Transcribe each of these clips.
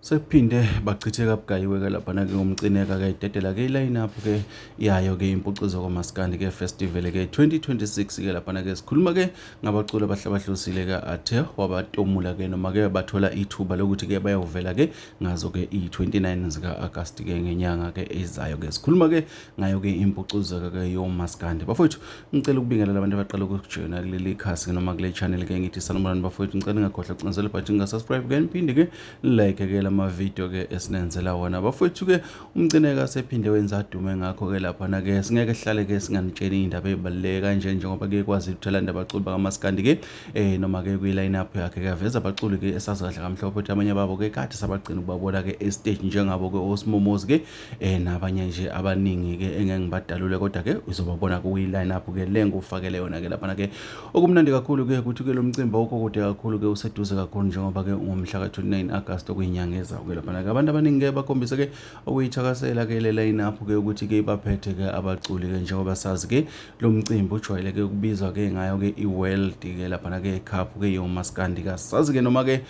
Sekuphinde bachitheka kabugayiwe ke lapha ke ngomcineka ke idedela ke line up ke yayo ke impucuzo kwaMaskandi ke festival ke 2026 ke lapha ke sikhuluma ke ngabaculi abahlabahlosile ke athe wabatomula ke noma ke bathola ithuba lokuthi ke bayovela ke ngazo ke i29 zika August ke ngenyanga ke ezayo ke sikhuluma ke ngayo ke impucuzo ke yoMaskandi bafowethu ngicela ukubingelela abantu abaqala ukujoina kuleli khasi noma kule channel ke ngithi sanibonani bafowethu ngicela ngakhohlwa uqinisele button nga subscribe ke niphinde ke like ke amavidiyo ke esinenzela wona bafowethu ke umcineka sephinde wenza adume ngakho ke lapha na ke singeke sihlale ke singanitsheni indaba ezibaluleke kanje njengoba ke kwazi ukuthola indaba abaculi bakaMaskandi ke noma ke kwi line up yakhe ke aveza abaculi ke esazi kahle kamhlophe ukuthi amanye babo ke kade sabagcina ukubabona ke e stage njengabo ke Osmomozi ke nabanye nje abaningi ke engeke ngibadalule kodwa ke uzobabona ku line up ke lengufakele yona ke lapha na ke okumnandi kakhulu ke ukuthi ke lo mcimbi awukho kude kakhulu ke useduze kakhulu njengoba ke ngomhla ka 29 August okuyinyanga ke lapha ke abantu abaningi ke bakhombisa ke ukuyithakasela ke le line up ke ukuthi ke baphethe ke abaculi ke njengoba sazi ke lo mcimbi ujwayele ke ukubizwa ke ngayo ke iWorld ke lapha ke Cup ke yoMaskandi ka sazi ke noma ke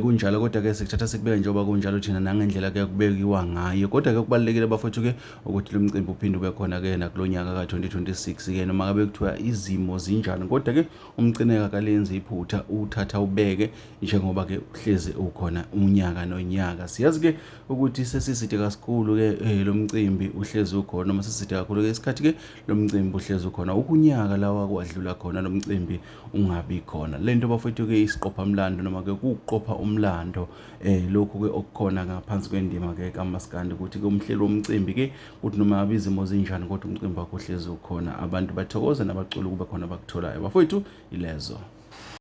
kunjalo kodwa ke sikuthatha sikubeka njengoba kunjalo thina nangendlela ke kubekiwa ngayo kodwa ke kubalekile bafethu ke ukuthi lo mcimbi uphinde ube khona ke nakulonyaka ka 2026 ke noma ngabe kuthiwa izimo zinjani kodwa ke umcineka kalenzi iphutha uthatha ubeke njengoba ke uhlezi ukhona unyaka nonyaka siyazi ke ukuthi sesiside kakhulu ke lo mcimbi uhlezi ukhona noma sesiside kakhulu ke isikhathi ke lo mcimbi uhlezi ukhona ukunyaka lawa kwadlula khona lo mcimbi ungabi khona lento bafethu ke isiqopha umlando noma ke ukuqopha umlando lokhu ke okukhona ngaphansi kwendima ke kaMaskandi ukuthi ke umhlelo womcimbi ke uthi noma ngabe izimo zinjani kodwa umcimbi wakho uhlezi ukhona abantu bathokoza nabaculi kube khona bakutholayo bafethu ilezo